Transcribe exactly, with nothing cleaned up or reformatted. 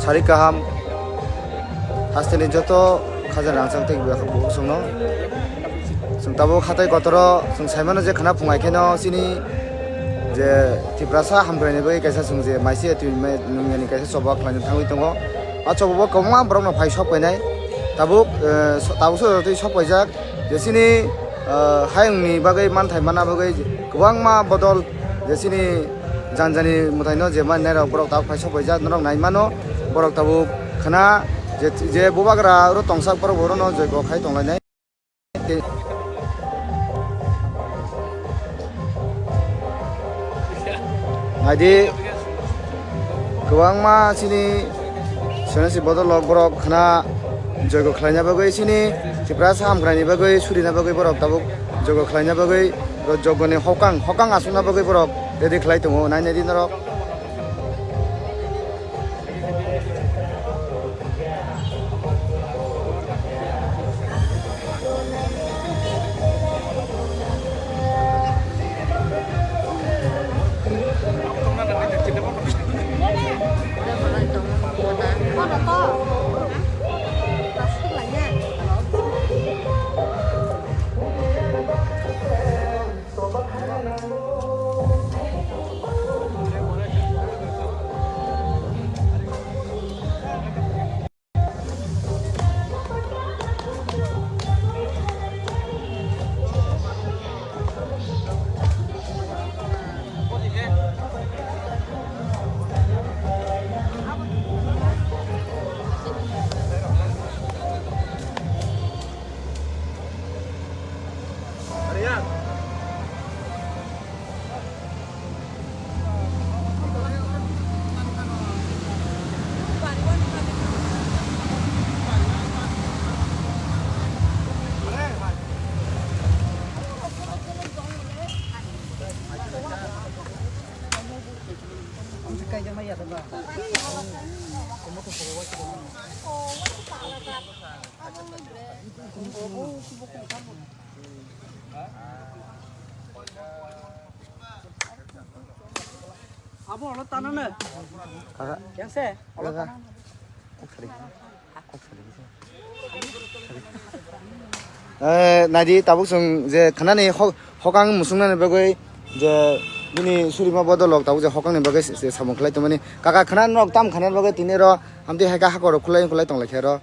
Hari kaham hasteni joto khajana rangchak tei bukhuk songno. Chwng tabuk hatai kotoro chwng saimano je khana phungai kheno chini je Tiprasa hamkraini bagwi kaisa chwng je maisi twi nungyani kaisa choba khlaina thangwi tongo. A choba bo kwbangma borokno phai sok painai. Tabuk, eh, so-, tabuk so twi sok paijak je chini, eh, hayungni bagwi manthai mana bagwi kwbangma bodol je chini janjani mwtaino je mannairok borok tabuk phai sok paijak norok nai mano borok tabuk khana je, je bubagra oro tongsak borok orono joigo khai tonglainai. Naidi kwbangma chini senasi bodolrok borok khna joigo khlaina bagwi chini Tiprasa hamkraini bagwi surina bagwi borok tabuk joigo khlaina bagwi joigoni hokang hokang asukna bagwi borok ready khlai tongo nai naidi norok. Abo olo tanane. Kaka. Yang se, olo kaka. Tanane. Kok sari. Kok sari. Eh, naidi tabuk chwng je khanani ho-, hokang musungnani bagwi je bini surima bodolrok tabuk je hokangni bagwi se, se samung khlai tongmani. Kaka khana nok tam khana bagwi tini ro amtwi hai kha hakoro khulai khulai tonglaikhe ro.